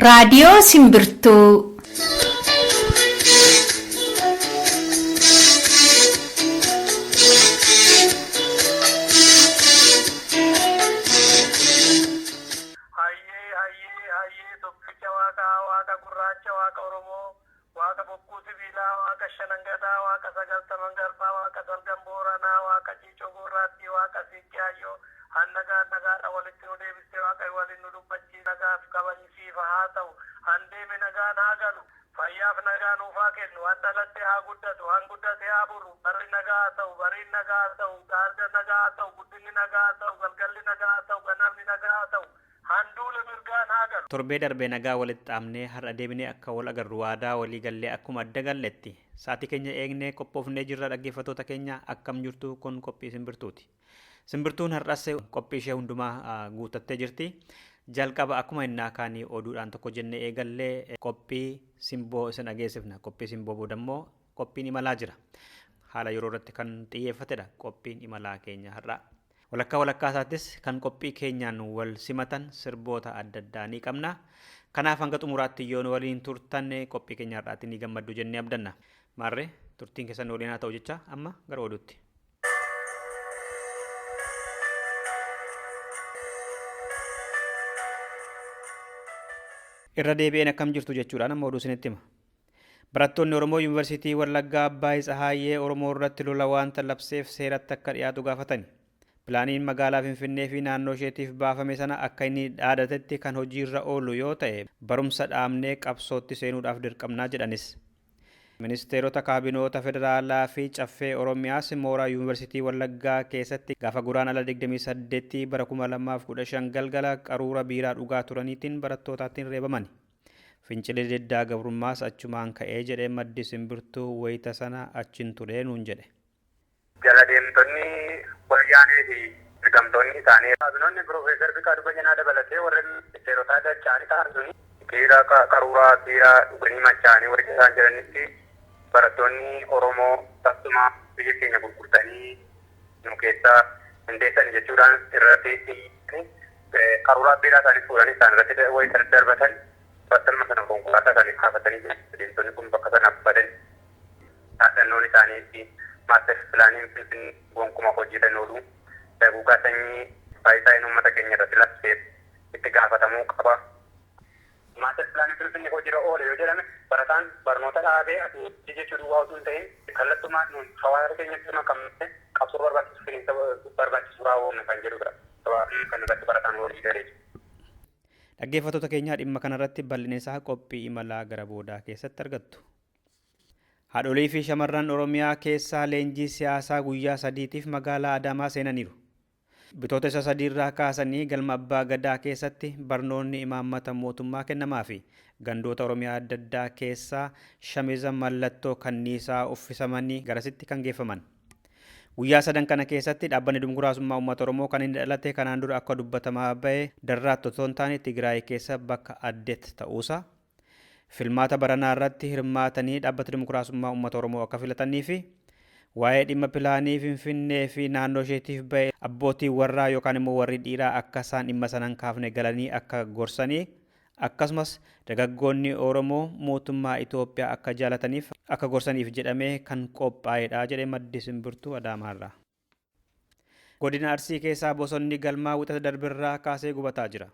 Raadiyoo Simbirtuu. Hayyee hayyee hayyee tokkicha waaqaa waaqa gurraacha waaqa Oromoo waaqa bokkuu sibiilaa waaqa shanangadaa waaqa sagaltaman garbaa waaqa salgan booranaa waaqa ciicoo gurraattii waaqa siiqqee hayyoo hannagaa nagaadha walitti nu deebistee waaqa waliin nu dubbachii nagaaf kabajisiifa haa ta'u handeeme nagaan haa galu fayyaaf nagaa nuufaa kennu han dhalatte haa guddatu han guddate haa buru barri nagaa haa ta'u bariin nagaa haa ta'u gaarda nagaa haa ta'u guddinni nagaa haa ta'u galgalli nagaa haa ta'u ganamni nagaa haa ta'u handuula mirgaan haa galu. Torbee darbee nagaa walitti dhaabnee har'a deebinee akka wal agarru waadaa walii gallee akkuma adda galletti sa'aatii keenya eegnee qophoofnee jirra dhaggeeffattoota keenya akkam jirtu kun qophii simbirtuuti. Simbirtuun har'as qophii ishee hundumaa guutattee jirti. Jalqaba akkuma innaa kaanii oduudhaan tokko jennee eegallee qophii simboo isin dhageessifna. Qophii simboo booda immoo qophiin imalaa jira. Haala yeroo irratti kan xiyyeeffatedha qophiin imalaa keenya har'a. Walakkaa walakkaa isaattis kan qophii keenyaan wal simatan sirboota adda addaa ni qabna. Kanaaf hanga xumuraatti yoo nu waliin turtan qophii keenya har'aatti ni gammaddu jennee abdanna. Maarree turtiin keessan waliin haa ta'u jecha amma gara oduutti. Irra deebi'een akkam jirtu jechuudhaan amma oduu isinitti hima. Barattoonni Oromoo Yuunivarsiitii Wallaggaa Abbaay Tsahaayyee Oromoo irratti lola waanta labseef seeratti akka dhiyaatu gaafatani. Pilaaniin magaalaa Finfinnee fi naannoo isheetiif baafame sana akka inni dhaadatetti kan hojiirra oolu yoo ta'e barumsa dhaabnee qabsootti seenuudhaaf dirqamnaa jedhanis. Ministeerota kaabinoota federaalaa fi caffee Oromiyaas mooraa Yuunivarsiitii Wallaggaa keessatti gaafa guraandhala 28 bara 2015 galgala qaruura biiraa dhugaa turaniitiin barattootaattiin reebaman. Fincilli diddaa gabrummaas achumaan ka'ee jedhee maddi simbirtuu wayita sana achiin turee nuun jedhe. Jala deemtonni wayyaanee fi ergamtoonni isaanii kaabinoonni Piroofeesar Fiqaaduu Bayyanaa dabalatee warreen ministeerotaa dacha'anii ta'an suni biiraa qaruuraa biiraa dhuganii machaa'anii warri isaan jiranitti barattoonni Oromoo tasuma biyya keenya gurgurtanii nu keessaa hindeessan jechuudhaan irratti qaruuraa biiraa isaanii fuudhanii isaan irratti wayita darbatan battaluma sana konkolaataa isaanii kaafatanii deemtonni kun bakka sanaaf badan dhaadannoon isaanii maaster pilaaniin finfinnee gonkumaa hojiirra hin oolu daguugaa sanyii faayidaa uummata keenya irratti labseef itti gaafatamuu qaba. Maaster pilaaniin finfinnee hojiirra oole yoo jedhame barataan barnoota dhaabee asii jechuu duwwaa osoo hin ta'in kallattumaan nuun hawaasa keenyatti makamne qabsoo barbaachisu firiinsa barbaachisu raawwanna kan jedhudha. Kan irratti barataan walii galee. Dhaggeeffattoota keenyaa dhimma kanarratti bal'ina isaa qophii imalaa gara boodaa keessatti argattu. Haadholii fi shamarran Oromiyaa keessaa leenjii siyaasaa guyyaa sadiitiif magaalaa Adaamaa seenaniiru. Bitoota isa sadiirraa kaasanii galma abbaa gadaa keessatti barnoonni imaammata mootummaa kennamaa fi gandoota Oromiyaa adda addaa keessaa shamiza mallattoo kanniisaa uffisamanii garasitti kan geeffaman. Guyyaa sadan kana keessatti dhaabbanni dimokiraasummaa uummata Oromoo kan inni dhalate kanaan dura akka dubbatamaa bahe darraatto otoo hin taane Tigraay keessa bakka addeet ta'uusaa filmaata baranaa irratti hirmaatanii dhaabbata dimokiraasummaa uummata Oromoo akka filatanii fi waa'ee dhimma pilaanii Finfinnee fi naannoo isheetiif bahe abbootii warraa yookaan immoo warri dhiiraa akka isaan dhimma sana hin kaafne galanii akka gorsanii akkasumas dargaggoonni Oromoo mootummaa Itoophiyaa akka jaalataniif akka gorsaniif jedhamee kan qophaa'edha jedhee maddi simbirtuu Adaamaarraa. Godina Arsii keessaa bosonni galmaa wixata darbirraa kaasee gubataa jira.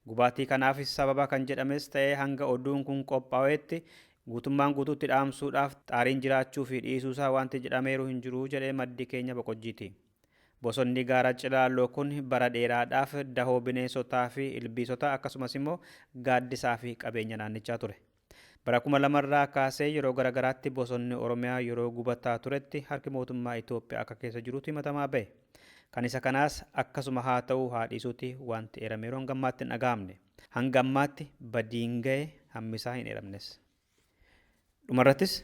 Gubaatii kanaafis sababa kan jedhames ta'ee hanga oduun kun qophaa'etti guutummaan guutuutti dhaamsuudhaaf xaariin jiraachuu fi dhiisuusaa wanti jedhameeru hin jiru jedhee maddi keenya boqojjiiti. Bosonni gaara Cilaalloo kun bara dheeraadhaaf dahoo bineensotaa fi ilbiisotaa akkasumas immoo gaaddisaa fi qabeenya naannichaa ture. Bara 2000 kaasee yeroo garaagaraatti bosonni Oromiyaa yeroo gubataa turetti harki mootummaa Itoophiyaa akka keessa jirutu himatamaa bahe. Kan isa kanaas akkasuma haa ta'u haa dhiisuuti wanti eerameeru hanga ammaatti hin dhaga'amne. Hanga ammaatti badiin ga'e hammisaa hin eeramnes. Dhumarrattis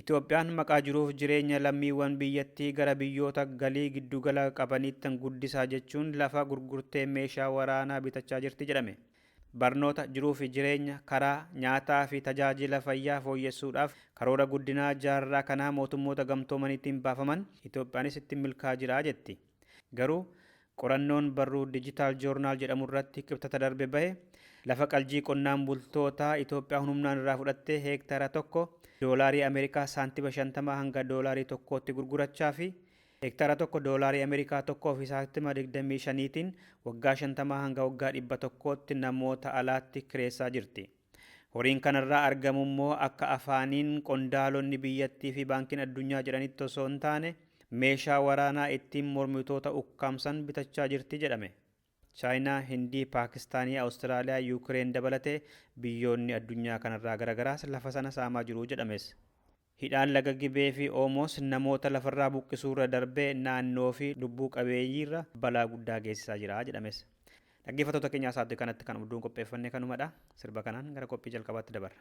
Itoophiyaan maqaa jiruuf jireenya lammiiwwan biyyattii gara biyyoota galii giddugala qabaniitti guddisaa jechuun lafa gurgurtee meeshaa waraanaa bitachaa jirti jedhame. Barnoota jiruu fi jireenya karaa nyaataa fi tajaajila fayyaa fooyyessuudhaaf karoora guddinaa jaarraa kanaa mootummoota gamtoomaniitiin baafaman Itoophiyaanis ittiin milkaa'aa jira jetti. Garuu qorannoon barruu Digital Journal jedhamu irratti qibxata darbe bahe Lafa qaljii qonnaan bultoota Itoophiyaa humnaan irraa fudhattee heektaara tokko doolaarii Ameerikaa saantima 50 hanga doolaarii 1tti gurgurachaa fi heektaara tokko doolaarii Ameerikaa 1 fi saantima 25tiin waggaa 50 hanga waggaa 100tti namoota alaatti kireessaa jirti. Horiin kanarraa argamu immoo akka afaaniin qondaalonni biyyattii fi baankiin addunyaa jedhanitti osoo hin taane meeshaa waraanaa ittiin mormitoota ukkaamsan bitachaa jirti jedhame. Chaayinaa, Hindii, Paakistaanii, Awustiraaliyaa, Yuukireen dabalatee biyyoonni addunyaa kanarraa garagaraas lafa sana saamaa jiru jedhames. Hidhaan laga Gibee fi Oomoos namoota lafarraa buqqisuurra darbee naannoo fi lubbuu qabeeyyiirra balaa guddaa geessisaa jira jedhames. Dhaggeeffattoota keenyaa sa'aatii kanatti kan oduun qopheeffanne kanumadha. Sirba kanaan gara qophii jalqabaatti dabarra.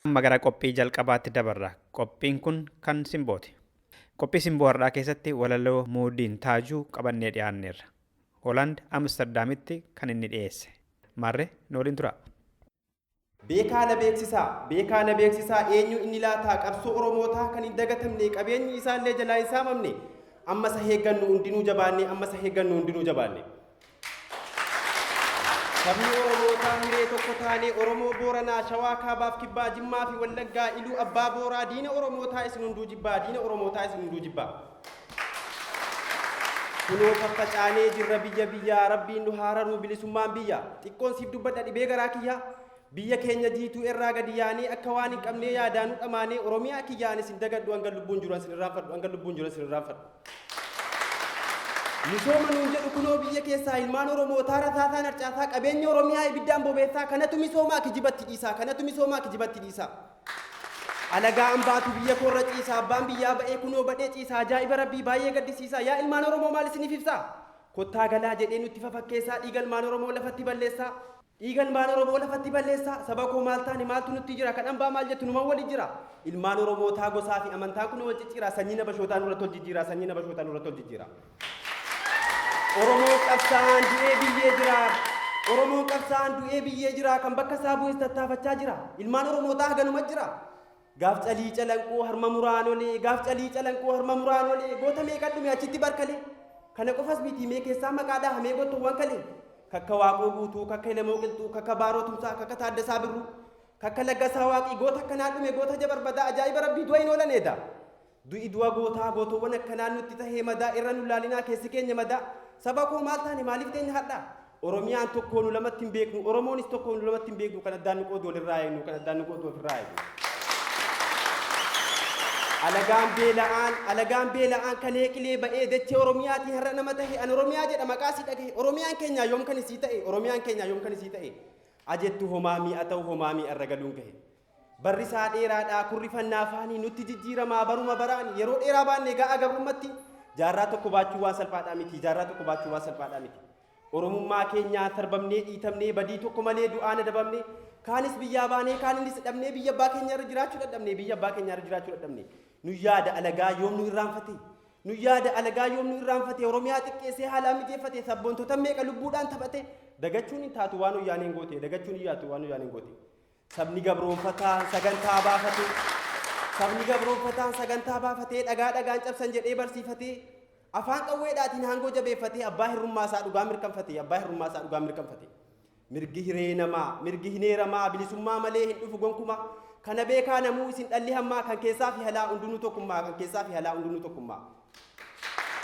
Amma gara qophii jalqabaatti dabarra. Qophiin kun kan simbooti. Qophii simboo har'aa keessatti walaloo Moodiin Taajuu qabannee dhiyaanneerra. Hoolaand Amsterdaamitti kan inni dhiyeesse. Maarree nu waliin tura. Beekaa na beeksisaa, beekaa na beeksisaa, eenyu inni laataa qabsoo Oromootaa kan hin dagatamne, qabeenyi isaallee jalaa hin saamamne, amma isa heeggannu hundinuu jabaanne, amma isa heeggannu hundinuu jabaanne. Sabni Oromootaa hiree tokko taanee Oromoo Booranaa, Shawaa Kaabaaf Kibbaa, Jimmaa fi Wallaggaa, Iluu Abbaa Booraa, diina Oromootaa isin hunduu jibbaa, diina Oromootaa isin hunduu jibbaa. Kunoo faffacaanee jirra biyya biyyaa, Rabbiin nu haararuu bilisummaan biyya. Xiqqoon siif dubbadha dhibee garaa kiyyaa. Biyya keenya jiituu irraa gadi yaanee akka waan hin qabnee yaadaanuu dhamaanee Oromiyaa kiyyaan isin dagadhu hanga lubbuun jiru isin irraanfadhu hanga lubbuun jiru isin irraanfadhu. Misooma nuun jedhu kunoo biyya keessaa ilmaan Oromootaa rasaasaa harcaasaa qabeenya Oromiyaa ibiddaan bobeessaa kanatu misoomaa kijibatti dhiisaa kanatu misoomaa kijibatti dhiisaa. Alagaa ambaatu biyya koorra ciisa, abbaan biyyaa ba'ee kunoo badhee ciisa, ajaa'iba rabbii baay'ee gaddisiisa. Yaa ilmaan Oromoo maal isiniif ibsa? Kottaa galaa jedhee nutti fafakkeessaa, dhiiga ilmaan Oromoo lafatti balleessaa. Dhiiga ilmaan Oromoo lafatti balleessaa. Saba koo maal taane, maaltu nutti jira? Kan hambaa maal jettu, numan wali jira. Ilmaan Oromootaa gosaa fi amantaa kun wal cicciira, sanyii nabashootaa nurratti wal jijjiira, sanyii nabashootaa nurratti wal jijjiira. Oromoon qabsaa'aan du'ee biyyee jira. Oromoon qabsaa'aan du'ee biyyee jira. Kan bakka isaa bu'es tattaafachaa jira. Ilmaan Oromootaa haganuma jira. Gaaf calii calanqoo harma muraan olee, gaaf calii calanqoo harma muraan olee, goota meeqa dhume achitti barkalee. Kana qofas miti, mee keessaa maqaa dhahamee gottowwan kalee. Kakka Waaqoo Guutuu, kakka Elemoo Qilxuu, kakka Baaroo Tumsaa, kakka Taaddasaa Birruu, kakka Laggasaa Waaqii, goota akkanaa dhume, goota jabarbadaa, ajaa'iba rabbii, du'a hin oolan eeda. Du'i du'a gootaa, gootowwan akkanaa nutti tahee madaa, irra nu laalinaa, keessi keenya madaa. Saba koo maal taane, maaliif teenya hadhaa? Oromiyaan tokkoo nu lamatti hin beeknu, Oromoonis tokkoo nu lamatti hin beeknu, kan addaan nu qoodu walirraa eegnu, kan addaan nu qoodu ofirraa eegnu. Alagaan beela'aan, alagaan beela'aan kalee qilee ba'ee dachee Oromiyaatiin har'a nama tahe, an Oromiyaa jedha maqaa sii dhagahe, Oromiyaan keenyaa yoom kan isii ta'e, Oromiyaan keenyaa yoom kan isii ta'e. Ajettu homaa mi'a ta'u, homaa mi'a irra galuun gahe. Barri isaa dheeraadhaa, kurrifannaa afaanii nutti jijjiiramaa baruma baraan, yeroo dheeraa baanne ga'a gabrummatti, jaarraa tokko baachuu waan salphaadhaa miti, jaarraa tokko baachuu waan salphaadhaa miti. Oromummaa keenyaa sarbamnee dhiitamnee, badii tokko malee du'aan adabamne, kaanis biyyaa baanee kaaninis dhabnee, biyya abbaa keenya irra jiraachuu dadhabne, biyya abbaa keenya irra jiraachuu dadhabne. Nu yaada alagaa yoom nu irraanfate? Nu yaada alagaa yoom nu irraanfate? Oromiyaa xiqqeessee haalaan mijeeffate, sabboontota meeqa lubbuudhaan taphate, dagachuun hin taatu waan wayyaaneen goote, dagachuun hin yaatu waan wayyaaneen goote. Sabni gabroonfataan sagantaa baafate, sabni gabroonfataan sagantaa baafatee, dhagaa dhagaan cabsan jedhee barsiifatee, afaan qawweedhaatiin aangoo jabeeffatee, abbaa hirrummaa isaa dhugaa mirkanfate, abbaa hirrummaa isaa dhugaa mirkanfate. Mirgi hiree namaa, mirgi hineeramaa, bilisummaa malee hin dhufu gonkumaa. Kana beekaa namuu isin dhalli hammaa, kan keessaa fi halaa hundinuu tokkummaa, kan keessaa fi halaa hundinuu tokkummaa.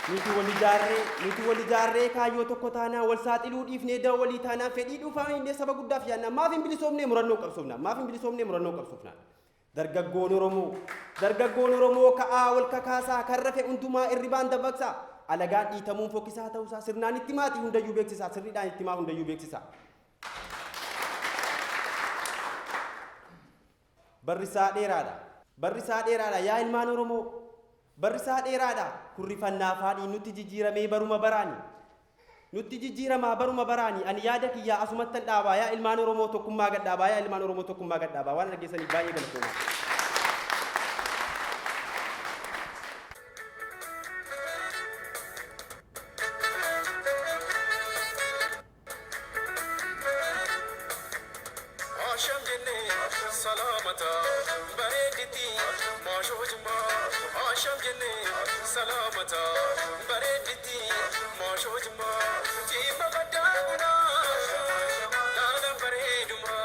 Nuti wal ijaarree, nuti wal ijaarree kaayyoo tokko taanaan, wal saaxiluu dhiifnee da'oo walii taanaan, fedhii dhuunfaa hinnee saba guddaaf yaadnaan, maaf hin bilisoomnee murannoo qabsoofnaan, maaf hin bilisoomnee murannoo qabsoofnaan. Dargaggoon Oromoo, dargaggoon Oromoo ka'aa wal kakaasaa, kan rafe hundumaa irribaan dammaqsaa, alagaan dhiitamuun fokkisaa ta'uusaa sirnaan itti maatii hundayyuu beeksisaa, sirriidhaan itti maa hundayyuu beeksisaa. Barri isaa dheeraadha. Barri isaa dheeraadha yaa ilmaan Oromoo. Barri isaa dheeraadha. Kurrifannaa afaanii nutti jijjiiramee baruma baraani. Nutti jijjiiramaa baruma baraani. Ani yaada kiyyaa asumattan dhaabaa, yaa ilmaan Oromoo tokkummaa gadhaabaa, yaa ilmaan Oromoo tokkummaa gadhaabaa. Waan dhaggeessaniif baay'ee galatoomaa. Asham jennee salaamata bareedditi maashoo jimmaa. Asham jennee salaamata bareedditi maashoo jimmaa. Jimma baddaa bunaa laalan bareeduma.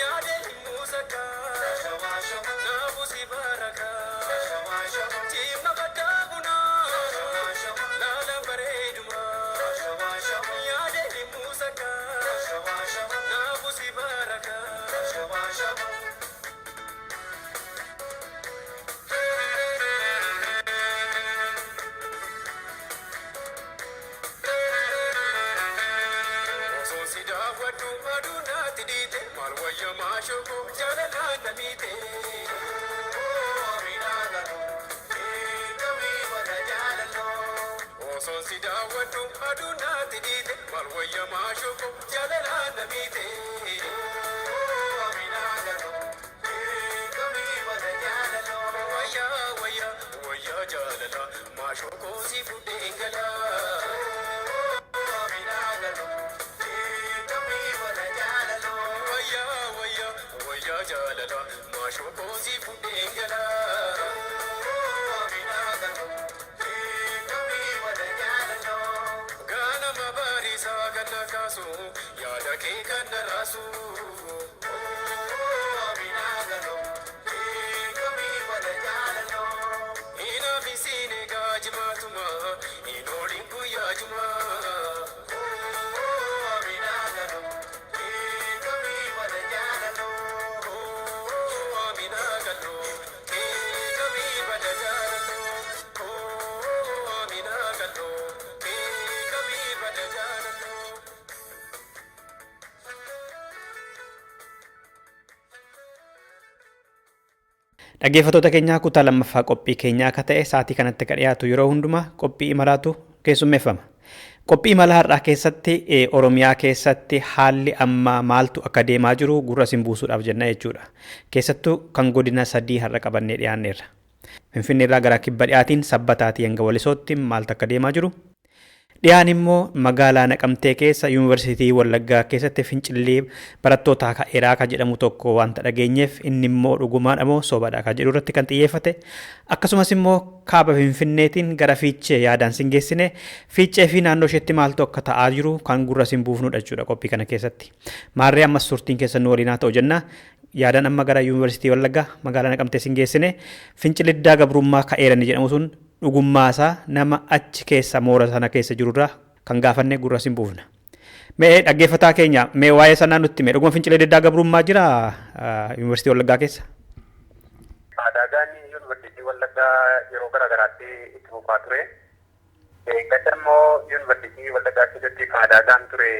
Yaadee hin muusakka naafusi baraka. Jimma baddaa bunaa laalan bareeduma. Yaadee hin muusakka naafusi baraka. Osoon si daawwadhu aduu naatti dhiite, maal wayya maashoo koo jaalalaan na miite. Osoon si daawwadhu aduu naatti dhiite, maal wayya maashoo koo jaalalaan na miite. Wayya wayya wayya jaalala maashoo koo si fuudheen gala. Wayya wayya wayya jaalala maashoo koo si fuudheen gala. Ganama bariisaa kan na kaasu, yaada kee kan na raasu. Hinaafisiin egaa jimaatuma hin oolin guyyaa jumaa. Amina galoo keekamii bada jaalaloo. Amina galoo keekamii bada jaalaloo. Dhaggeeffattoota keenyaa, kutaa lammaffaa qophii keenyaa akka ta'e sa'aatii kanatti kan dhiyaatu yeroo hundumaa qophii imalaatu keessummeeffama. Qophii imalaa har'aa keessatti Oromiyaa keessatti haalli ammaa maaltu akka deemaa jiru gurra isin buusuudhaaf jenna jechuudha. Keessattuu kan godina sadii har'a qabannee dhiyaanneerra. Finfinnee irraa gara kibba dhiyaatiin Sabbataatii hanga Walisootti maaltu akka deemaa jiru? Dhiyaan immoo magaalaa Naqamtee keessa Yuunivarsiitii Wallaggaa keessatti fincillee barattootaa ka'eeraa kan jedhamu tokko wanta dhageenyeef, inni immoo dhugumaadha moo sobaadha kan jedhu irratti kan xiyyeeffate, akkasumas immoo kaaba Finfinneetiin gara Fiichee yaadaan sin geessine, Fiichee fi naannoo isheetti maaltu akka ta'aa jiru kan gurra sin buufnudha jechuudha qophii kana keessatti. Maarree, ammas turtiin keessan nu waliin haa ta'u jenna. Yaadaan amma gara Yuunivarsiitii Wallaggaa magaalaa Naqamtee sin geessine, finciliddaa gabrummaa ka'eerani jedhamu sun dhugummaasaa nama achi keessa moora sana keessa jirurraa kan gaafanne gurra sin buufna. Mee dhaggeeffataa keenya, mee waa'ee sanaa nutti mee, dhuguma fincilee diddaa gabrummaa jira Yuunivarsiitii Wallaggaa keessa? Adaagaan Yuunivarsiitii Wallaggaa yeroo garaa garaatti itti fufaa ture. Gadda immoo Yuunivarsiitii Wallaggaa keessatti adaagaan ture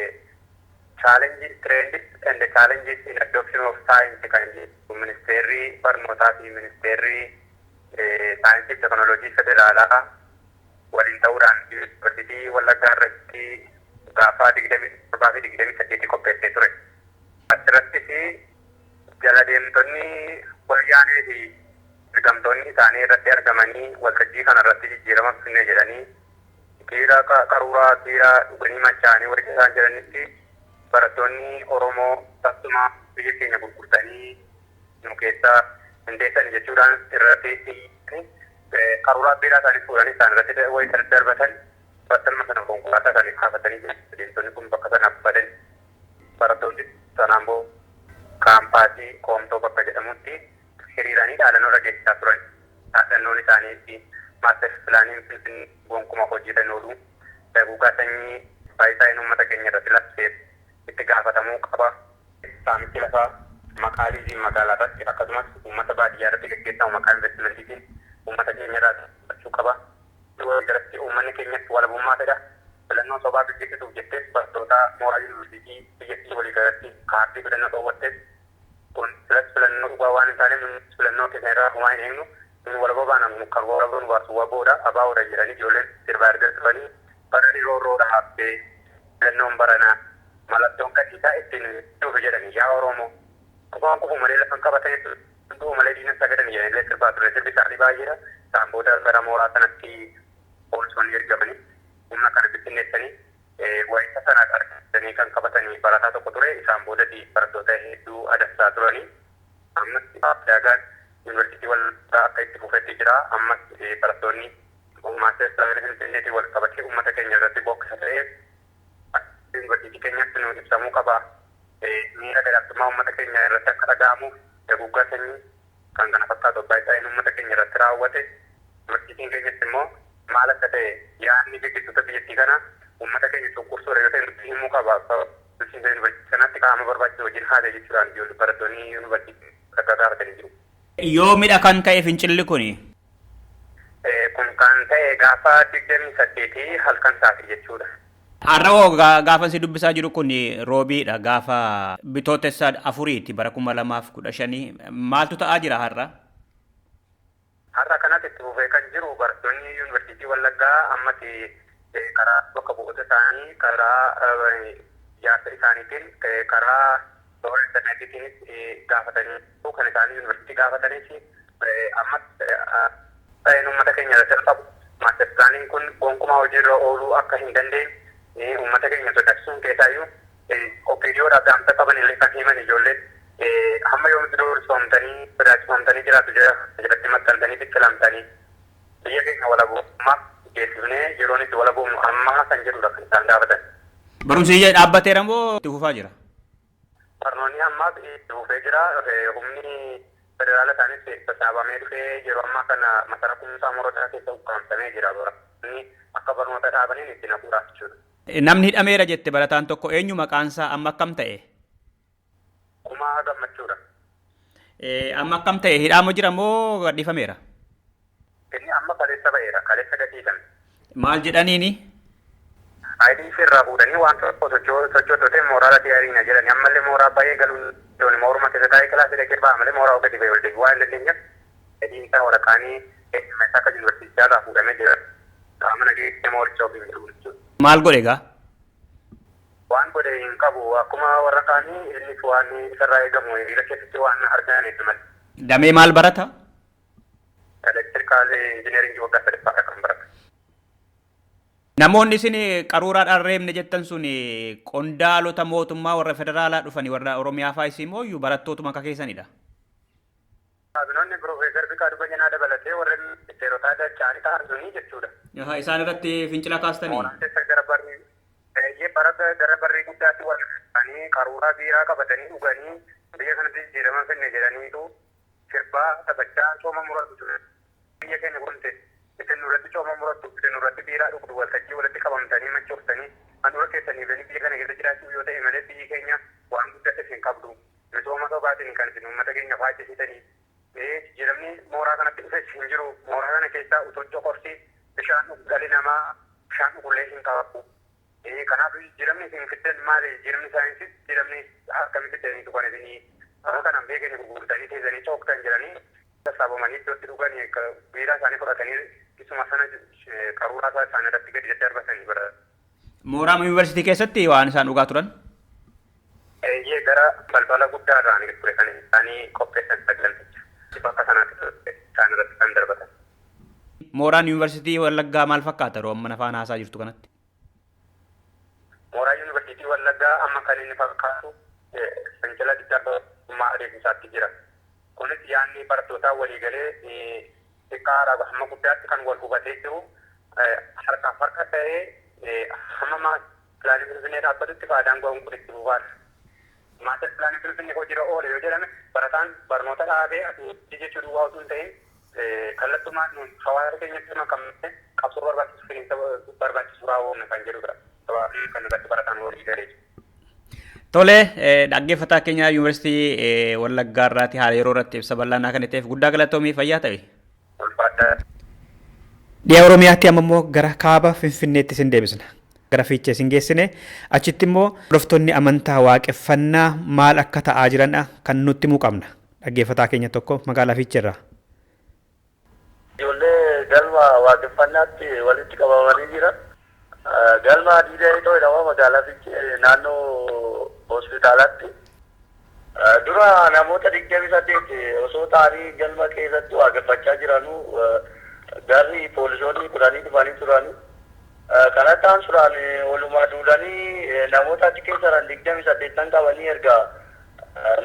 "Challenges, trends and challenges in adoption of science" kan jedhu ministeerri barnootaa fi ministeerri saayinsii fi teekinooloojii federaalaa waliin ta'uudhaan Yuunivarsiitii Wallaggaa irratti gaafa 27 fi 28 qopheessee ture. Achirrattis jala deemtonni wayyaanee fi ergamtoonni isaanii irratti argamanii, waltajjii kana irratti jijjiirama finne jedhanii biiraa qaruuraa biiraa dhuganii machaa'anii warri isaan jedhanitti, barattoonni Oromoo tasuma biyya keenya gurgurtanii nu keessaa hin deessan jechuudhaan irratti qaruuraa biiraa isaanii fuudhanii isaan irratti wayita darbatan, battaluma sana konkolaataa isaanii kaafatanii deemtonni kun bakka sanaaf badan. Barattoonni sanaan booda kaampaasii Koomtoo bakka jedhamutti hiriiranii dhaadannoo dhageessisaa turan. Dhaadannoon isaanii master planiin Finfinnee gonkumaa hojiirra hin oolu. Daguugaa sanyii baayisaayeen uummata keenya irratti labsee itti gaafatamuu qaba. Saamichi lafaa maqaa liiziin magaalaa irratti akkasumas uummata baadiyyaa irratti gaggeeffamu maqaa investimentiitiin uummata keenya irraa dhaabbachuu qaba. Walii uummanni keenyas walabummaa fedha. Filannoo sobaa gaggeessituuf jettee barattoota mooraa yuunivarsiitii biyyattii walii galatti kaardii filannoo dhoowwatteef, kun filas filannoo dhugaa waan hin taaneef filannoo keessa irraa homaa hin eegnu. Nun walaba baana, kan walaba nu baasu waboodha, abaawoodha jedhanii ijoolleen sirbaa erga turanii, bara roorroodha haabbee filannoon baranaa mallattoon qadiisaa ittiin dhufu jedhanii, yaa Oromoo kufaan kufu malee lafan qabatanii du'u malee diinan sagadanii jedhanii illee sirbaa ture. Sirbi isaanii baay'eedha. Isaan booda gara mooraa sanatti poolisoonni ergamanii humna kana bittinneessanii, wayita sana argatanii kan qabatanii barataa tokko ture. Isaan boodatti barattoota hedduu adamsaa turanii. Ammas daagaan Yuunivarsiitii Wallaggaa akka itti fufetti jira. Ammas barattoonni master planii Finfinneetiin wal qabatee uummata keenya irratti bokkisa ta'ee yuunivarsiitii keenyatti nu ibsamuu qaba. Miira gadaantummaa uummata keenya irratti akka dhaga'amuuf, daguggaa sanyii kan kana fakkaatu abbaa isaanii uummata keenya irratti raawwate, yuunivarsiitiin keenyatti immoo maal akka ta'e yaadni gaggeessitoota biyyattii kana uummata keenya cunqursuudha yoo ta'e nutti himuu qaba. Bulchiinsa yuunivarsiitii sanatti qaama barbaachisu wajjin haasa'e jechuudhaan ijoollee barattoonni yuunivarsiitii akka gaafatanii jiru. Yoomidha kan ka'e fincilli kuni? Kun kan ta'e gaafa 28 halkan sa'aatii jechuudha. Har'a hoo, gaafa si dubbisaa jiru kun roobiidha, gaafa bitootessa 4ti bara 2015, maaltu ta'aa jira har'a? Har'a kanatti itti fufee kan jiru, barattoonni Yuunivarsiitii Wallaggaa ammas karaa bakka bu'oota isaanii, karaa ijaarsa isaaniitiin, karaa toora intarneetiitiinis gaafatanii, kan isaanii yuunivarsiitii gaafatanis ammas ta'een uummata keenya irratti qabu. Master planiin kun gonkumaa hojiirra ooluu akka hin dandeenye, uummata keenya sodaachisuun, keessaayyuu OPDOdhaaf dhaamsa qaban illee kan himan ijoolleen, hamma yoomitti doorsoomtanii sodaachifamtanii jiraatu jalatti maxxantanii fincilamtanii, biyya keenya walabummaa geessifnee yeroon itti walaboomnu ammaa kan jedhudha kan isaan gaafatan. Barumsi dhaabbateera moo itti fufaa jira? Barnoonni ammaaf itti fufee jira. Humni federaala isaanis sassaabamee dhufee yeroo ammaa kana masaraa Kumsaa Morodaa keessa ukkaamsamee jira. Barattoonni akka barnoota dhaabaniin itti naquudhaaf jechuudha. Namni hidhameera jette barataan tokko eenyu maqaansaa, amma akkam ta'e? Kumaa Gammachuudha. Amma akkam ta'e, hidhaama jira moo gadhiifameera? Inni amma kaleessa ba'eera. Kaleessa gadhiifame. Maal jedhaniini? ID irraa fuudhanii waan tokko sochootee mooraa diyaariina jedhani, ammallee mooraa baay'ee galuun dooni mooruma keessa taa'ee kilaasii dhaqee ba'a malee mooraa gadi ba'ee ol deebi'uu waan hin dandeenyeef Fedhiin isaa waraqaanii eenyummaa akka yuunivarsiitichaa irraa fuudhamee jira. Qaama nageenya moorichaa ofiin jiru jechuudha. Maal godhe egaa? Waan godhe hin qabu. Akkuma warra kaanii innis waan isarraa eegamu hiriira keessatti waan arganiif malee. Damee maal barata? Electrical engineering waggaa sadaffaadha kan baratu. Namoonni isin qaruuraadhaan reebne jettan sun qondaalota mootummaa warra federaalaa dhufanii warra Oromiyaa fa'aa isin mooyyuu barattootuma akka keessanidha. Kaabinoonni Piroofeesar Fiqaaduu Bayyanaa dabalatee warreen ministeerotaa dacha'anii ta'an sunii jechuudha. Isaan irratti fincila kaastanii? Mooraan keessa gara barrii eeyyee bara gara barrii guddaatti wal qabatanii qaruuraa biiraa qabatanii dhuganii biyya kanatti jijjiirama finne jedhaniitu sirbaa taphachaa cooma muratu ture. Biyya keenya kunte isin nurratti cooma murattu isin nurratti biiraa dhugdu waltajjii walitti qabamtanii machooftanii handhuura keessanii biyya kana keessa jiraachuu yoo ta'e malee biyyi keenya waan guddate hin qabdu. Misooma sobaatiin kan isin uummata keenya faajjisiisanii jijjiiramni mooraa kanatti dhufes hin jiru. Mooraa kana keessaa utuu coqorsi bishaan dhalli namaa bishaan dhugullee hin qabu. Kanaaf jijjiiramni isin fiddan maali? Jijjiiramni saayinsii jijjiiramni akkamii fiddaniitu kan isinii akka kanaan beekanii gurgurtanii teessanii cooktan jedhanii sassaabamanii iddootti dhuganii biiraa isaanii fudhatanii isuma sana qaruuraa isaanii irratti gadi daddarbatanii bara. Mooraa yuunivarsiitii keessatti waan isaan dhugaa turan? Eeyyee gara balbala guddaa irraan ture kan isaanii qopheessan saganticha. Bakka sanaatti isaan irratti kan darbatan. Mooraan yuunivarsiitii Wallaggaa maal fakkaata yeroo amma afaan haasaa jirtu kanatti? Mooraa yuunivarsiitii Wallaggaa amma kan inni fakkaatu fincila diddaa adeemsisaatti jira. Kunis yaadni barattootaa waliigalee xiqqaadhaa hamma guddaatti kan wal hubatee jiru harkaaf harka ta'ee hamma maastar pilaanii Finfinnee dhaabbatutti faayidaan ga'uun kun itti fufaadha. Maastar pilaanii Finfinnee hojiirra oole yoo jedhame barataan barnoota dhaabee asii jechuu duwwaa osoo hin ta'in kallattumaan nuun hawaasa keenyatti makamne qabsoo barbaachisu finiinsa barbaachisu raawwanna kan jedhudha. Kan irratti barataan walii galee jiru. Tole dhaggeeffataa keenya yuunivarsiitii Wallaggaa irraati haala yeroo irratti ibsa bal'aanaa kan ta'eef guddaa galatoomii fayyaa ta'e. Dhiyaa Oromiyaatti amma immoo gara kaaba Finfinneetti isin deebisna. Gara Fiichee isin geessine achitti immoo hordoftoonni amantaa waaqeffannaa maal akka ta'aa jiran kan nutti himuu qabna. Dhaggeeffataa keenya tokko magaalaa Fiichee irraa. Ijoollee galma waaqeffannaatti walitti qabamanii jiran. Galma Diidaa Itoo jedhama magaalaa Fiichee naannoo hospitaalaatti. Dura namoota 28 osoo ta'anii galma keessatti waaqeffachaa jiranuu garri poolisoonni 10 dhufanii turani. Kanatti aansuudhaan walumaa duulanii namoota achi keessa jiran 28 qabanii erga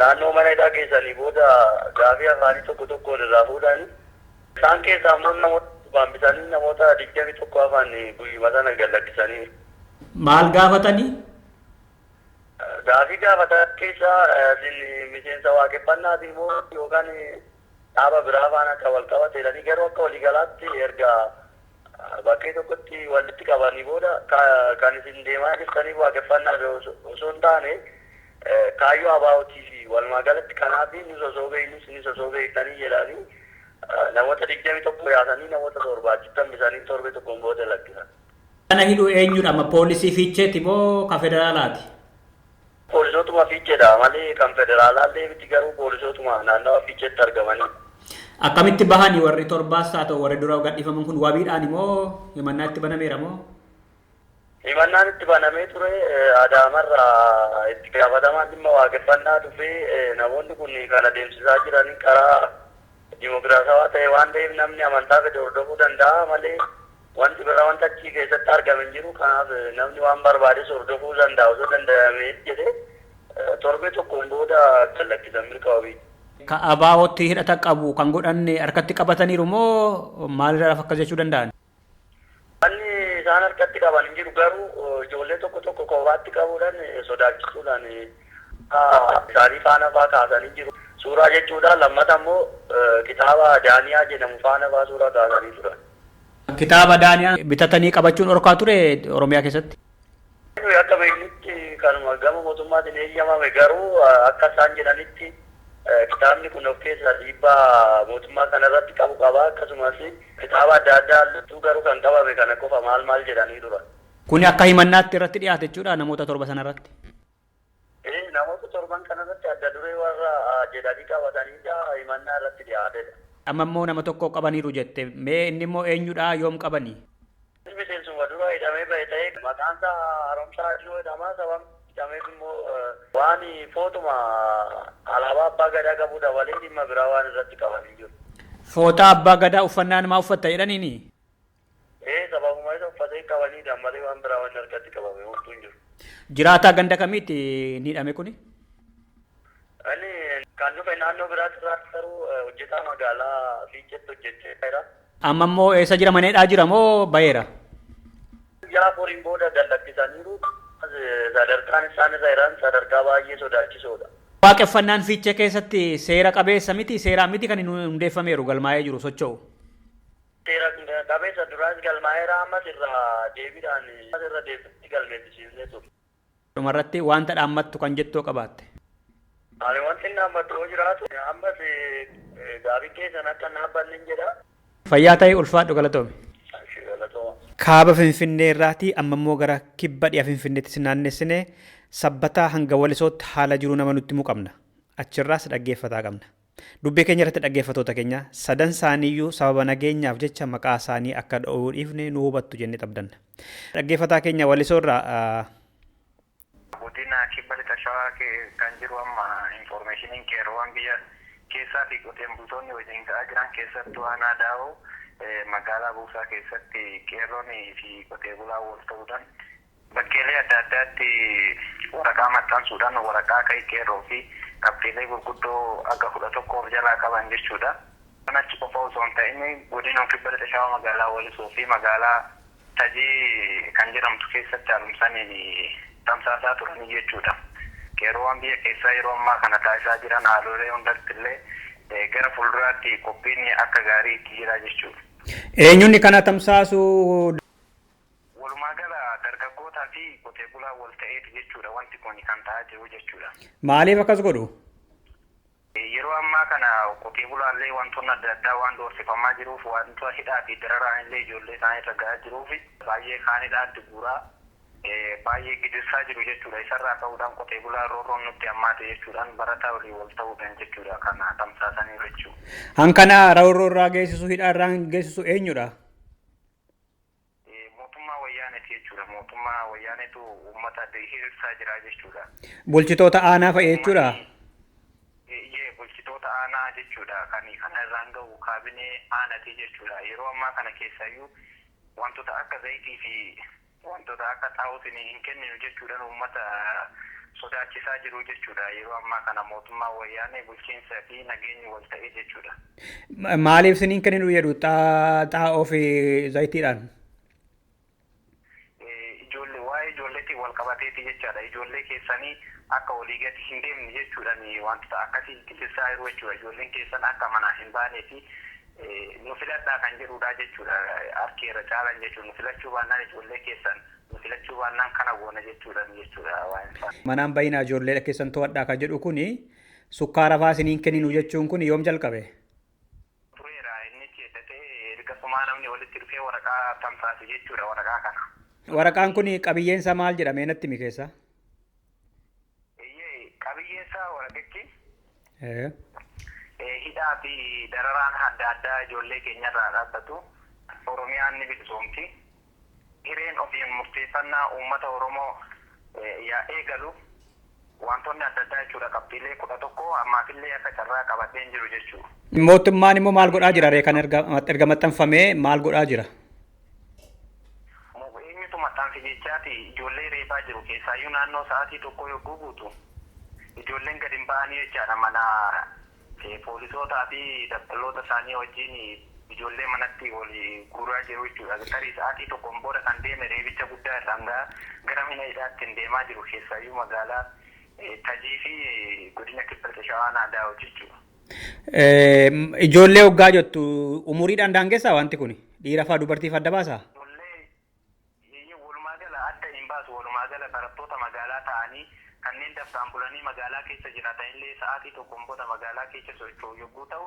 naannoo mana hidhaa keessanii booda gaafii afaanii tokko tokko irraa fuudhanii. Isaan keessaa immoo namoota baambisanii namoota 21 hafan guyyuma sana gad lakkisanii. Maal gaafatanii? Gaafii gaafatan keessaa miseensa waaqeffannaati immoo yookaan dhaaba biraa faana akka wal qabate jedhanii garuu akka waliigalaatti erga bakkee tokkotti walitti qabanii booda kan isin deemaa jirtaniif waaqeffannaaf osoo hin taane kaayyoo abaa'otii fi walumaa galatti kanaaf ni sosoo beeknus ni sosoo beektanii jedhanii namoota 21 yaasanii namoota 7 achitti hambisanii torbe tokkoon booda lakkisan. Kana hidhuu eenyudha amma poolisii Fiicheeti moo kan federaalaati? Poolisootuma Fiicheedha malee kan federaalaallee miti garuu poolisootuma naannawa Fiicheetti argamanii. Akkamitti bahanii warri torbaas haa ta'u warri dura gadhiifaman kun wabiidhaan moo himannaa itti banameera moo? Himannaan itti banamee ture Adaamarraa itti gaafatamaan dhimma waaqeffannaa dhufee namoonni kun kan adeemsisaa jiran karaa dimokiraatawaa ta'e waan ta'eef namni amantaa fedhe hordofuu danda'a malee wanti biraa wanta achii keessatti argame hin jiru. Kanaaf namni waan barbaades hordofuu danda'a osoo danda'amee jedhee torbee tokkoon booda gad lakkisan mirga wabii. Ka abaa'ootti hidhata qabu kan godhanne harkatti qabataniiru moo maalirraa akkas jechuu danda'an? Wanni isaan harkatti qaban hin jiru garuu ijoollee tokko tokko kophaatti qabuudhaan sodaachisuudhaan isaanii faana faa kaasanii jiru. Suuraa jechuudhaan lammata immoo kitaaba Daaniyaa jedhamu faana faa suuraa kaasanii turan. Kitaaba Daaniyaa bitatanii qabachuun dhorkaa ture Oromiyaa keessatti? Akka beeknutti kanuma gama mootummaatiin eeyyamame garuu akka isaan jedhanitti kitaabni kun of keessaa dhiibbaa mootummaa kanarratti qabu qaba akkasumas kitaaba adda addaa halluu garuu kan qabame kana qofa maal maal jedhanii turan. Kuni akka himannaatti irratti dhiyaate jechuudha namoota torba sanarratti. Namoota torban kanarratti adda duree warra jedhanii qabatanidha himannaa irratti dhiyaatedha. Amma immoo nama tokko qabaniiru jette. Mee inni immoo eenyudha, yoom qabanii? Miseensuma dura hidhamee bahe ta'ee maqaan isaa Haaromsaa Adiloo jedhama. Sababni hidhameef immoo waan footuma alaabaa abbaa gadaa qabu dabalee dhimma biraa waan irratti qabanii jiru. Fooxaa abbaa gadaa uffannaa namaa uffatta jedhaniini? Sababuma isa uffatee qabaniidha malee waan biraa waan harkatti qabame homtuu hin jiru. Jiraataa ganda kamiitti ni hidhame kuni? Inni kan dhufe naannoo biraatti irraa garuu hojjetaa magaalaa Fiicheetti hojjechaa jira. Amma immoo eessa jira, maneedhaa jira moo baheera? Guyyaa afuriin booda gad lakkisaniiru. Sadarkaan isaan irra jiran sadarkaa baay'ee sodaachisoodha. Waaqeffannaan Fiichee keessatti seera qabeessa miti, seeraan miti kan inni hundeeffameeru, galmaa'ee jiru socho'u. Seera qabeessa duraas galmaa'eera, ammas irra deebiidhaan irra deebiitti galmeessisiisnee turre. Dhumarratti wanta dhaammattu kan jettoo qabaatte. Ani wanti inni dhaammattu yoo jiraatu ammas gaafiin keessan akka hin dhaabbanne hin jedha. Fayyaa ta'ii, ulfaadhu, galatoomi. Galatooma. Kaaba Finfinnee irraatii amma immoo gara kibba dhiya Finfinneetti si naannessine. Sabbataa hanga Walisootti haala jiru nama nutti himuu qabna. Achirraas dhaggeeffataa qabna. Dubbii keenya irratti dhaggeeffatoota keenya sadan isaaniiyyuu sababa nageenyaaf jecha maqaa isaanii akka dha'uu dhiifne nu hubattu jennee abdanna. Dhaggeeffataa keenya Walisoo irraa Godina Kibba Lixa Shawaa kan jiru amma informationiin qeerroowwan biyya keessaa fi qoteen bultoonni wajjin ka'aa jiran, keessattuu aanaa Daawoo magaalaa Buusaa keessatti qeerroonii fi qotee bulaa wal ta'uudhaan bakkeelee adda addaatti waraqaa maxxansuudhaan waraqaa ka'ii qeerroo fi qabxiilee gurguddoo aga 11 of jalaa qaban jechuudha. Kan achi qofa osoo hin ta'in godina Kibba Lixa Shawaa magaalaa Walisoo fi magaalaa Tajii kan jedhamtu keessatti haaromsaniin tamsaasaa turanii jechuudha. Qeerroowwan biyya keessaa yeroo ammaa kana taasisaa jiran haalolee hundatti illee gara fuulduraatti qophiin akka gaariitti jira jechuudha. Eenyuun kana tamsaasu? Walumaa gala dargaggootaa fi qotee bulaa wal ta'eeti jechuudha wanti kun kan ta'aa jiru jechuudha. Maaliif akkas godhu? Yeroo ammaa kana qotee bulaallee wantoonni adda addaa waan doorsifamaa jiruuf, wantoota hidhaa fi dararaan illee ijoollee isaanii irra gahaa jiruuf, baay'ee kaan hidhaatti guuraa baay'ee gidirsaa jiru jechuudha. Isarraa ka'uudhaan qotee bulaa roorroon nutti hammaate jechuudhaan barataa walii wal ta'uudhaan jechuudha kan tamsaasanii jechuudha. Hankana roorroo irraa geessisu, hidhaa irraa geessisu eenyudha? Mootummaa wayyaaneeti jechuudha. Mootummaa wayyaaneetu uummata hiriirsaa jira jechuudha. Bulchitoota aanaa fa'i jechuudha? Bulchitoota aanaa jechuudha. Kan kana irraan gahu kaabinee aanaati jechuudha. Yeroo ammaa kana keessayyuu wantoota akka zayitii fi wantoota akka xaa'ootiin hin kenninu jechuudhaan uummata sodaachisaa jiru jechuudha. Yeroo ammaa kana mootummaa wayyaanee bulchiinsa fi nageenyi wal ta'e jechuudha. Maaliif isiniin kenninu jedhu xaa'oo fi zayitiidhaan? Ijoollee, waa'ee ijoolleetiin wal qabateeti jechaadha. Ijoollee keessanii akka walii gadi hin deemne jechuudhaan wantoota akkasii gidirsaa jiru jechuudha. Ijoolleen keessan akka manaa hin baanee fi nu filadhaa kan jedhudha jechuudha. Harki irra caalan jechuudha. Nu filachuu baannaan, ijoollee keessan nu filachuu baannaan kana goona jechuudhaan jechuudha waa'een isaa. Manaan bayinaa, ijoollee keessan to'adhaa kan jedhu kuni, sukkaara fa'aa isiniin kenninu jechuun kun yoom jalqabe? Tureera, inni keessatee erga sumaa namni walitti dhufee waraqaa tamsaase jechuudha waraqaa kana. Waraqaan kun qabiyyeen isaa maal jedhamee natti himi keessa? Eeyyee, qabiyyeen isaa waraqichi hidhaa fi dararaan adda addaa ijoollee keenyarraa dhaabbatu. Oromiyaan ni bilisoomti. Hireen ofiin murteeffannaa uummata Oromoo yaa eegalu, wantoonni adda addaa jechuudha, qabxiilee 11 ammaafillee akka carraa qabadheen jiru jechuudha. Mootummaan immoo maal godhaa jira ree, kan erga maxxanfamee maal godhaa jira? Eenyutu maxxanse jechaati ijoollee reebaa jiru. Keessaayyuu naannoo sa'aatii 1 yogguu guutu ijoolleen gadi hin ba'anii jechaadha mana. Poolisootaa fi dabballoota isaanii wajjin ijoollee manatti wal guuraa jiru jechuudha. Tarii sa'aatii 1n booda kan deeme reebicha guddaa irraan gara mana hidhaatti hin deemaa jiru, keessaayyuu magaalaa Tajii fi godina Kibba Lixa Shawaa Naadaa'oo jechuudha. Ijoollee hoggaa jettu umuriidhaan daangessaa wanti kun? Dhiira fa'aa dubartii adda baasaa? Ijoollee walumaa gala adda hin baasu. Walumaa gala barattoota magaalaa ta'anii kanneen dafqaan bulanii magaalaa keessa jiraatan illee sa'aatii 1n booda magaalaa keessa socho'u yogguu ta'u,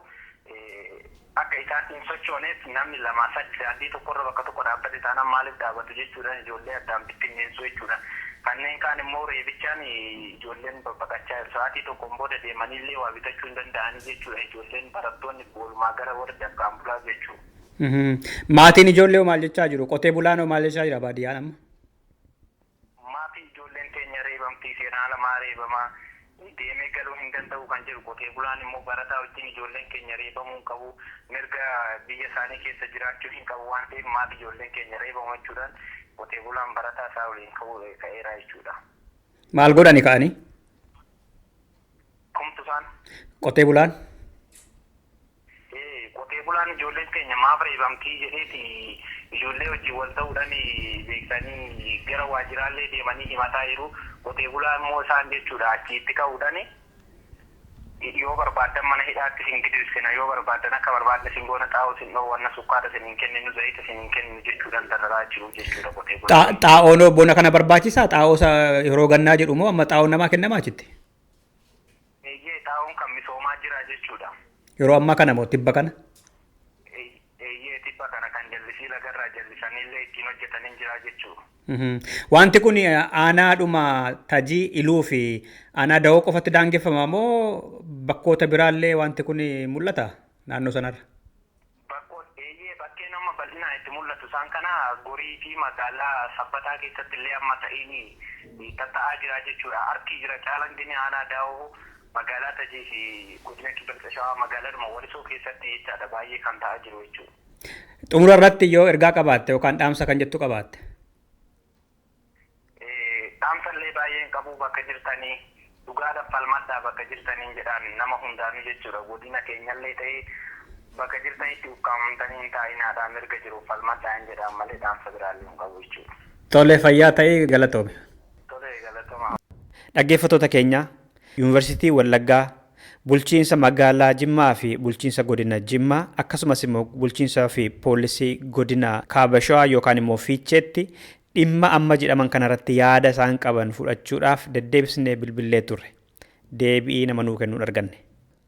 akka isaan hin sochooneef namni lama sadi daandii tokkorra bakka tokko dhaabbate taanaan maaliif dhaabatu jechuudhaan ijoollee addaan bittinneessu jechuudha. Kanneen kaan immoo reebichaan ijoolleen babbaqachaa jiru. Sa'aatii tokkoon booda deemanii illee waa bitachuu hin danda'anii jechuudha. Ijoolleen barattoonni oolmaa gara warra dafqaan bulaa jechuudha. Maatiin ijoollee hoo maal jechaa jiru? Qotee bulaan hoo maal jechaa jira baadiyyaan amma? Maatii ijoolleen teenya reebamtii, seeraan alamaa reebamaa, deemee galuu hin danda'u kan jedhu. Qotee bulaan immoo barataa wajjin ijoolleen keenya reebamuu hin qabu, mirga biyya isaanii keessa jiraachuu hin qabu waan ta'eef maaf ijoolleen keenya reebamu jechuudhaan qotee bulaan barataa isaa waliin ka'eera jechuudha. Maal godhani ka'anii? Kumtu isaan? Qotee bulaan? Qotee bulaan ijoolleen keenya maaf reebamtii jedheeti ijoollee wajjin wal ta'uudhaan beeksisanii gara waajjiraalee deemanii himataa jiru. Qotee bulaa immoo isaan jechuudha achitti ka'uudhaan yoo barbaadan mana hidhaatti isin gidirsina, yoo barbaadan akka barbaadne isin goona, xaa'oo isin dhoowwanna, sukkaara isin hin kenninu, zayita isin hin kenninu jechuudhaan dararaa jiru jechuudha qotee bulaa. Xaa'oon bona kana barbaachisaa? Xaa'oo yeroo gannaa jedhu moo amma xaa'oon namaa kennamaa achitti? Eeyyee, xaa'oon kan misoomaa jira jechuudha. Yeroo ammaa kana moo tibba kana? Eeyyee, tibba kana kan jallisii lagarraa jallisaniillee ittiin hojjetanii jira jechuudha. Wanti kun aanaadhuma Tajii, Iluu fi aanaa Dawoo qofatti daangeffama moo bakkoota biraallee wanti kun mul'ata naannoo sanarra? Eeyyee, bakkeen amma bal'inaan itti mul'atu isaan kana Gorii fi magaalaa Sabbataa keessatti illee amma ta'iin tatta'aa jira jechuudha. Harki jira caalaan gini aanaa Daawoo, magaalaa Tajii fi godina Kibba Shawaa magaalaadhuma Walisoo keessatti jechaadha baay'ee kan ta'aa jiru jechuudha. Xumura irratti yoo ergaa qabaatte yookaan dhaamsa kan jettu qabaatte. Dhaamsallee baay'een qabu, bakka jirtanii dhugaadhaaf falmadhaa bakka jirtanii jedhaan nama hundaanuu jechuudha. Godina keenyallee ta'ee bakka jirtanitti ukkaamamtanii hin taa'inaadhaan mirga jiru falmadhaan jedhaan malee dhaamsa biraallee hin qabu jechuudha. Tole, fayyaa ta'ee, galatoome. Tole, galatoma. Dhaggeeffattoota keenya, Yuunivarsiitii Wallaggaa, bulchiinsa magaalaa Jimmaa fi bulchiinsa godina Jimmaa, akkasumas immoo bulchiinsa fi poolisii godina Kaaba Shawaa yookaan immoo Fiicheetti dhimma amma jedhaman kanarratti yaada isaan qaban fudhachuudhaaf deddeebisnee bilbillee turre. Deebii nama nuu kennuun arganne.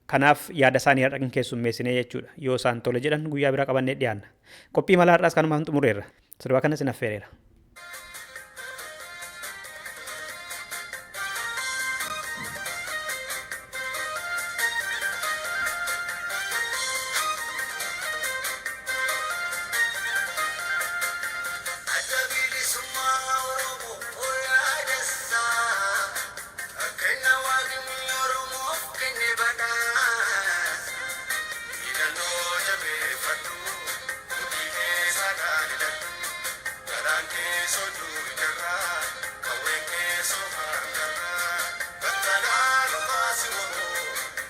Kanaaf yaada isaanii har'a hin keessummeessinee jechuudha. Yoo isaan tole jedhan guyyaa biraa qabannee dhiyaanna. Qophii malaa har'aas kanumaan xumureerra. Sirba kanas hin affeereera. Adda bilisummaa Oromoo yaadessaa, kenna Waaqni Oromoof kenne badhaasa. Hidhannoo jabeeffadhu, mudhii keessa dhaadhadhu, garaan keessoo duujarraa, qawween keessoo harkarraa, battalaa dhufaasi waboo,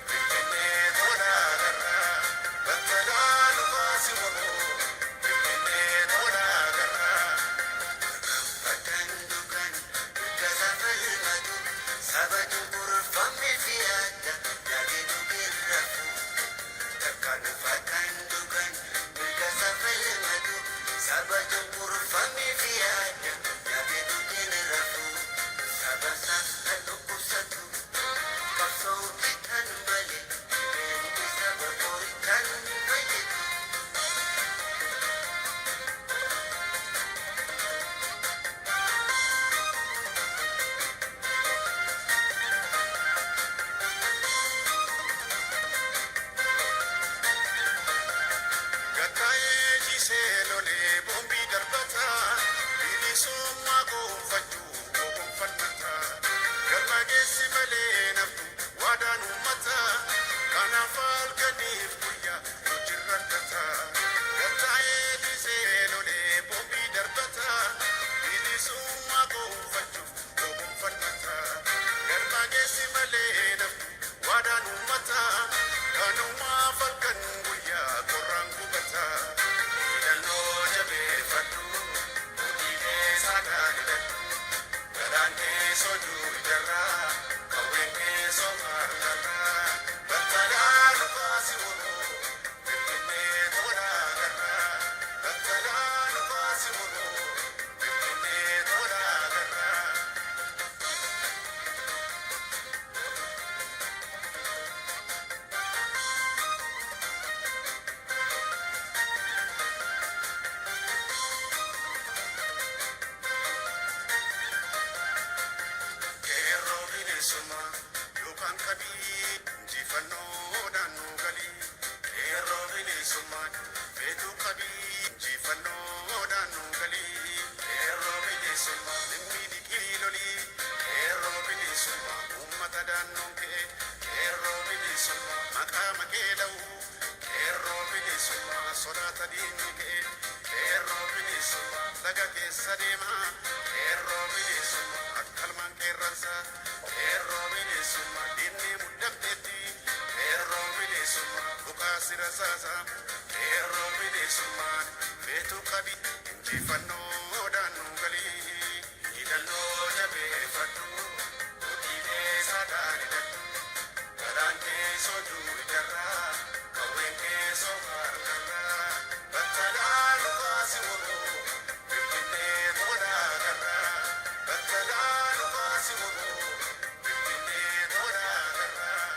Finfinnee tolaa garraa, battalaa dhufaasi waboo, Finfinnee tolaa garraa. Bakkan dukan mirga falmatu, saba cunqurfame fi adda yaadee dhugeerrafu. Takkaan bakkan dukan mirga falmatu, saba cunqurfame fi adda yaadee dhugeerrafu. Saba isaa kan dhukkubsatu, qabsoo bitan malee, dhibeen saba qorichaan fayyadu. Gattaa'ee ciisee lolee boombii darbata, bilisummaa gonfachuu gonfannata. Galma geessi malee naftu waadaan uummata, kanaaf halkaniif guyyaa hojii rakkata. Gattaa'ee ciisee lolee boombii darbata, bilisummaa gonfachuuf gonfannata. Galma geessi malee naftu waadaan uummata, kanumaaf halkan guyyaa qorraan gubata. Hidhannoo jabeeffadhu, mudhii keessa dhaadhadhu, garaan keessoo duujarraa, qawween keessoo harkarraa, battalaa dhufaasi waboo, Finfinnee tolaa garraa, battalaa dhufaasi waboo, Finfinnee tolaa garraa. diinni ka'e. Qeerroo bilisummaa laga keessa deema. Qeerroo bilisummaa akka ilmaan qeerransa. Qeerroo bilisummaa diinni muddamteetti. Qeerroo bilisummaa buqaa sira saasa. Qeerroo bilisummaa feetu qabi injifannoodhaan nu galii. Hidhannoo jabeeffadhu hojii keessa daanidhadhu. Galaan keessoo duudarraa qawween keessoo harkarraa. Bakka laalu baasi muruu finfinnee moodaa garraa. Bakka laalu baasi muruu finfinnee moodaa garraa.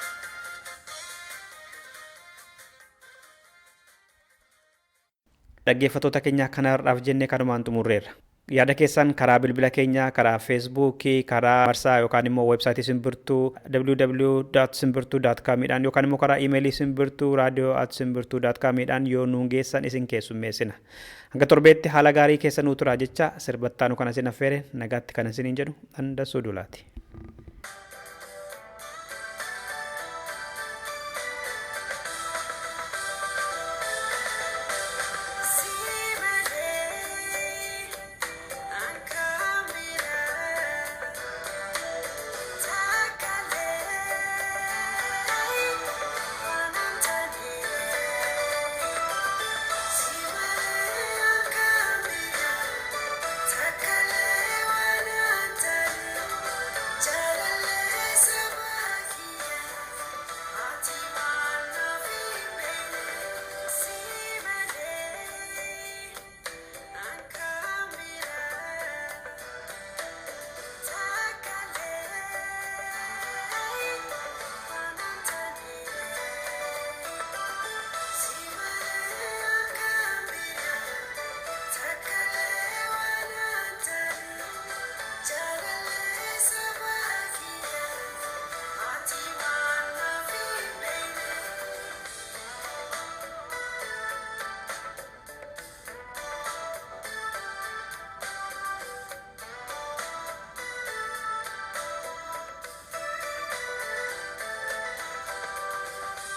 Dhaggeeffattoota keenya kanarraaf jennee kanumaan xumurreerra. Yaada keessan karaa bilbila keenyaa, karaa Feesbuukii, karaa marsaa yookaan immoo weebsaayitii Simbirtuu www.simbirtuu.com dhaan yookaan immoo karaa iimeelii simbirtuu raadiyoo@simbirtuu.com dhaan yoo nuun geessan isin keessummeessina. Hanga torbeetti haala gaarii keessa nuu turaa jecha sirbattaanu kana isin affeere nagaatti kan isiniin jedhu Andassuu Dulaati.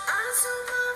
Asuma.